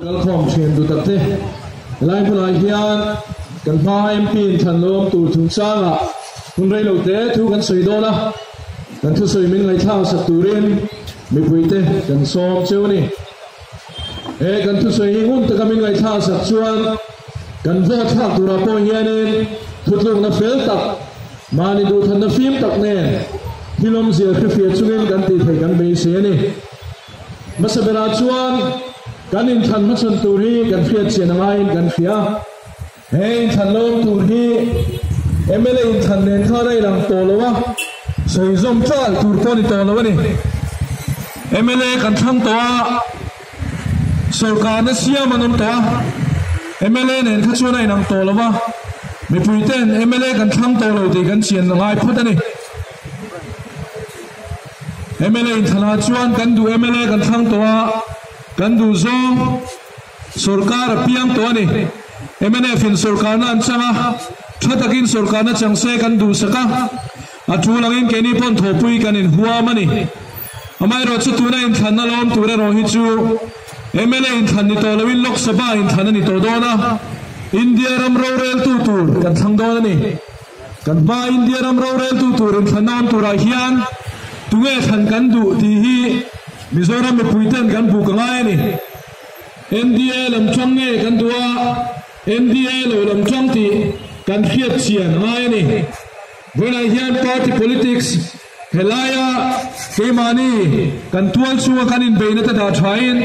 Kalkhawm thian duh tak te, helai hmunah hian kan hma MP in thlan lawm tur chungchangah hun rei lo te thu kan sawi dawn a, kan thusawi min ngaihthlak sak turin mipuite kan sawm cheu a ni. He kan thusawi hi ngun taka min ngaihthlak sak chuan kan vote thlak turah pawh hianin thutlukna fel tak, mahni duhthanna fim tak nen thil awmzia hrifiah chungin kan tih theih kan beisei a ni. Hmasa berah chuan kan inthlan hmachhawn tur hi kan hriat chian a ngaiin kan hria. He inthlan lawm tur hi mla inthlan nen khan a inang tawh lo a, sawi zawm tlal tur pawh a ni tawh lo a ni. Mla kan thlang tawh a, sawrkarna siam an awm tawh a, mla nen kha chuan a inang tawh lo a, mipui ten mla kan thlang tawh lo tih kan chian a ngai phawt a ni. Mla inthlanah chuan kan duh mla kan thlang tawh a, kan duh zawng Sorkar a piang tawh a ni. Mnf in sorkarna an chang a, tha takin sorkarna chang se kan duhsak a, a tul angin keini pawn thawhpui kan inhuam a ni. Amaherawh chu tuna inthlanna lawm tur erawh hi chu mla inthlan ni tawh loin Lok Sabha inthlan a ni tawh dawn a, India ram roreltu tur kan thlang dawn a ni. Kan hma India ram roreltu tur inthlanna awm turah hian tunge thlan kan duh tih hi Mizoram mipuiten kan buk a ngai a ni. NDA lam tang nge kan duh a, NDA lo lam tang tih kan hriat chian a ngai a ni. Vawiinah hian party politics helaia keimahni kan tual chunga kan inbeihna te dah thain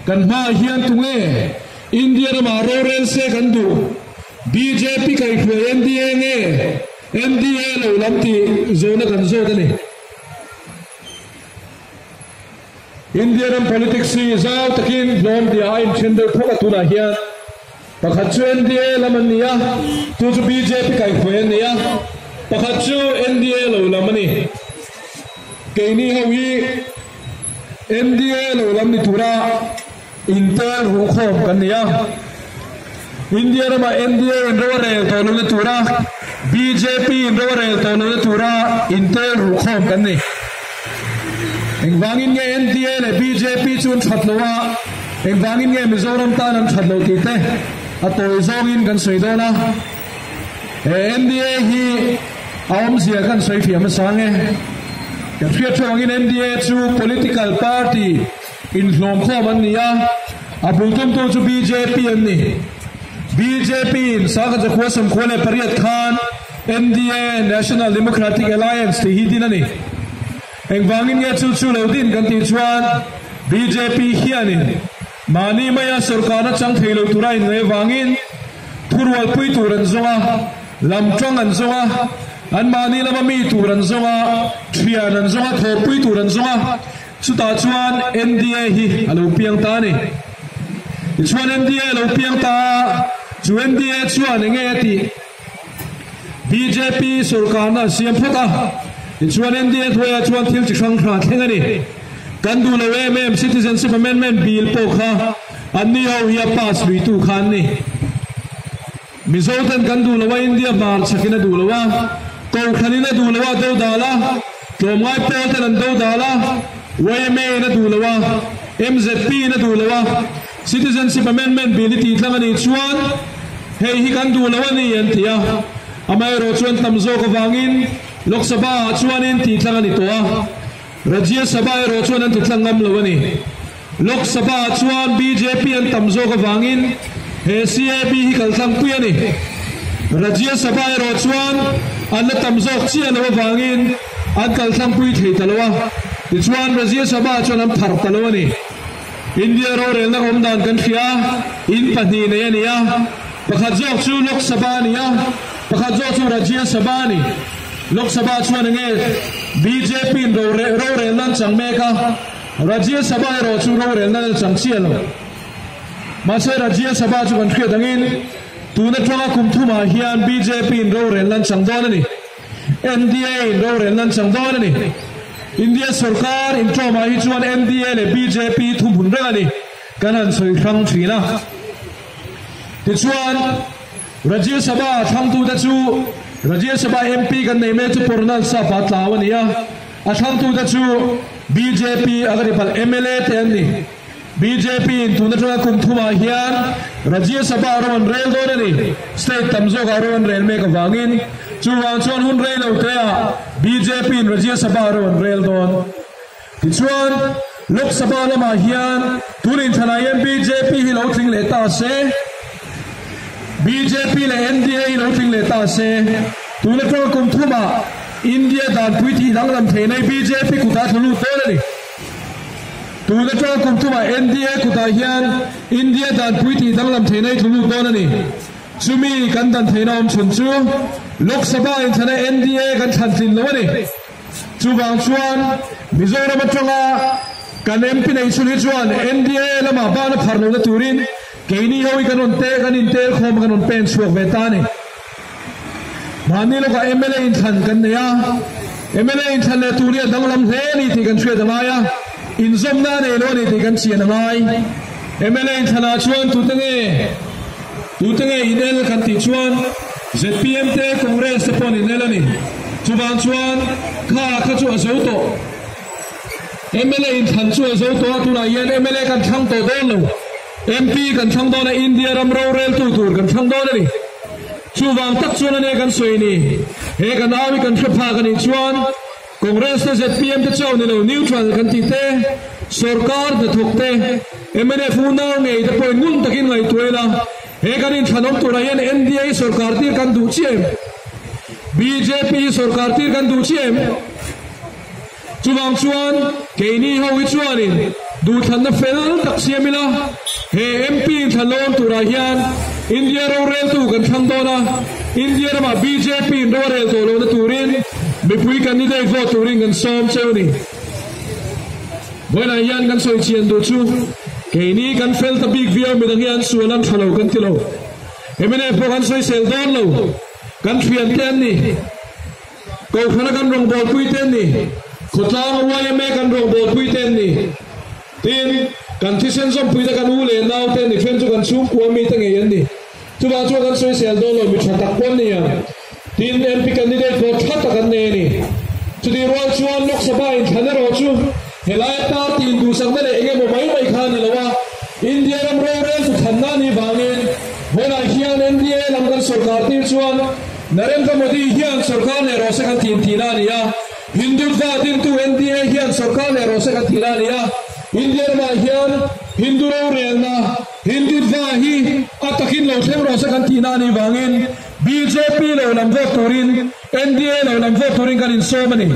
kan hmaah hian tunge India ramah rorel se kan duh, bjp kaihhruai NDA nge NDA lo lam tih zawhna kan zawt a ni. India ram politics hi zau takin hlawm tia a inthen deuh phawk a tunah hian pakhat chu NDA lam an ni a, chu chu bjp kaihhruai an ni a, pakhat chu NDA lo lam a ni. Keini ho hi NDA lo lam ni tura intel ruhkhawm kan ni a. India ramah NDA in ro a rel tawh lohna tura bjp in ro a rel tawh lohna tura intel ruhkhawm kan ni. Engvangin nge NDA leh bjp chu an that loh a, engvangin nge Mizoram tan an that loh tih te a tawi zawngin kan sawi dawn a. He NDA hi a awmzia kan sawi thiam hmasa nge. Kan hriat theuh angin NDA chu political party Inhlawmkhawm an ni a, a bultumtu chu bjp an ni. Bjp in Sangha Zakhua 48 khan NDA, National Democratic Alliance, tih hi din a ni. Engvangin nge chu chu lo din kan tih chuan bjp hianin mahni maia sorkarna chang thei lo tura inngaih avangin thurualpui tur an zawng a, lamtang an zawng a, anmahni lama mi tur an zawng a, thian an zawng a, thawhpui tur an zawng a. Chutah chuan NDA hi a lo piang ta a ni. Tichuan NDA a lo piang ta a, chu NDA chuan eng nge a tih? Bjp sorkarna a siam phawt a, tichuan NDA hnuaiah chuan thil chi hrang hrang a thleng a ni. Kan duh lo em em Citizenship Amendment Bill pawh kha anni ho hi a pass luitu kha an ni. Mizo ten kan duh lo a, India hmar chhakin a duh lo a, Kohhranin a duh lo a, do dal a, tlawmngai pawl ten an do dal a, yma in a duh lo a, MZP in a duh lo a, Citizenship Amendment Bill i tih tlang a nih chuan hei hi kan duh lo a ni an ti a, amaherawh chuan tam zawk avangin Lok Sabha ah chuanin tih tlang a ni tawh a, Rajya Sabha erawh chuan an ti tlang ngam lo a ni. Lok Sabha ah chuan bjp an tam zawk avangin he CAB hi kal tlangpui a ni. Rajya Sabha erawh chuan an la tam zawk chiah lo avangin an kal tlangpui thei ta lo a, tichuan Rajya Sabha ah chuan an pharh ta lo a ni. India rorelna awm dan kan hria, in pahnih nei a ni a, pakhat zawk chu Lok Sabha a ni a, pakhat zawk chu Rajya Sabha a ni. Lok Sabha chuan enge bjp in rorelna an chang mek a, Rajya Sabha erawh chu rorelna an chang chiah lo. Mahse Rajya Sabha chu kan hriat angin tun atanga kum thumah hian bjp in rorelna an chang dawn a ni. NDA in rorelna an chang dawn a ni. India sorkar intawmah hi chuan NDA leh bjp thumhun reng a ni. Kan han sawi hrang thin a. Tichuan Rajya Sabha thlangtute chu Rajya Sabha MP kan nei mek chu Pornal Sapa tlau a ni a. A thlangtute chu bjp a ka ti palh mla te an ni. Bjp in tun atanga kum thumah hian Rajya Sabha ro an rel dawn a ni. State tam zawkah ro an rel mek avangin chuvang chuan hun rei lo teah bjp in Rajya Sabha ro an rel dawn. Tichuan Lok Sabha lamah hian tun inthlanah hian bjp hi lo tling leh ta se, bjp leh NDA hi lo tling leh ta se, tun atanga kum thumah India danpui tih danglam theih nei bjp kutah thlu lut dawn a ni. Tun atanga kum thumah NDA kutah hian India danpui tih danglam theihna hi tlu lut dawn a ni. Chumi kan dan theihna awm chhun chu Lok Sabha inthlana NDA kan thlan tlin lo a ni. Chuvang chuan Mizoram atanga kan MP nei chhun hi chuan NDA lamah ban a phar lohna turin keini ho hi kan rawn te kan intel khawm a kan rawn pen chhuak ve ta a ni. Mahni lawkah mla inthlan kan nei a, mla inthlan leh tur hi a danglam hle a ni tih kan hriat a ngai a, inzawmna a nei lo a ni tih kan chian a ngai. Mla inthlanah chuan tute nge tute nge inel kan tih chuan zpm te Congress te pawh an inel a ni. Chuvang chuan kha kha chu a zo tawh. Mla inthlan chu a zo tawh a, tunah hian mla kan thlang tawh dawn lo. MP kan thlang dawn a, India ram roreltu tur kan thlang dawn a ni. Chuvang tak chuan a nia kan sawi ni. He kan au hi kan hre phak a nih chuan Congress te zpm te chauh ni lo neutral kan tih te, sorkar hnathawk te, mnf unau ngei te pawhin ngun takin ngaihtuah ila he kan inthlanawm turah hian NDA hi sorkar tir kan duh chiah em? Bjp hi sorkar tir kan duh chiah em? Chuvang chuan keini ho hi chuanin duhthlanna fel tak siam ila, he MP inthlan lo awm turah hian India roreltu kan thlang dawn a, India ramah bjp in ro a rel tawh lohna turin mipui candidate vote turin kan sawm cheu a ni. Vawiinah hian kan sawi chian duh chu keini kan fel ta bik viau midang hi an sual an tha lo kan ti lo. Mnf pawh kan sawisel dawn lo, kan thiante an ni. Kohhrana kan rawngbawlpui te an ni. Khawtlanga yma kan rawngbawlpui te an ni. Tin, kan thisen zawmpui te kan u leh nau te an ni. Then chu kan chhungkua mi te ngei an ni. Chuvang chuan kan sawisel dawn lo, mi tha tak pawh an ni ang. Tin, MP candidate pawh tha tak an nei a ni. Chutih rual chuan Lok Sabha inthlan erawh chu helaia party induhsakna leh eng emaw mai mai kha a ni lo a, India ram rorel chu thlanna a nih vangin vawiinah hian NDA lam kan sawrkar tir chuan Narendra Modi hian sorkar leh rawh se kan tih tihna a ni a, Hindutva dintu NDA hian sorkar leh rawh se kan tihna a ni a, India ramah hian Hindu rorelna, Hindutva hi a takin lo thleng rawh se kan tihna a nih vangin bjp lo lam vote turin NDA lo lam vote turin kan insawm a ni.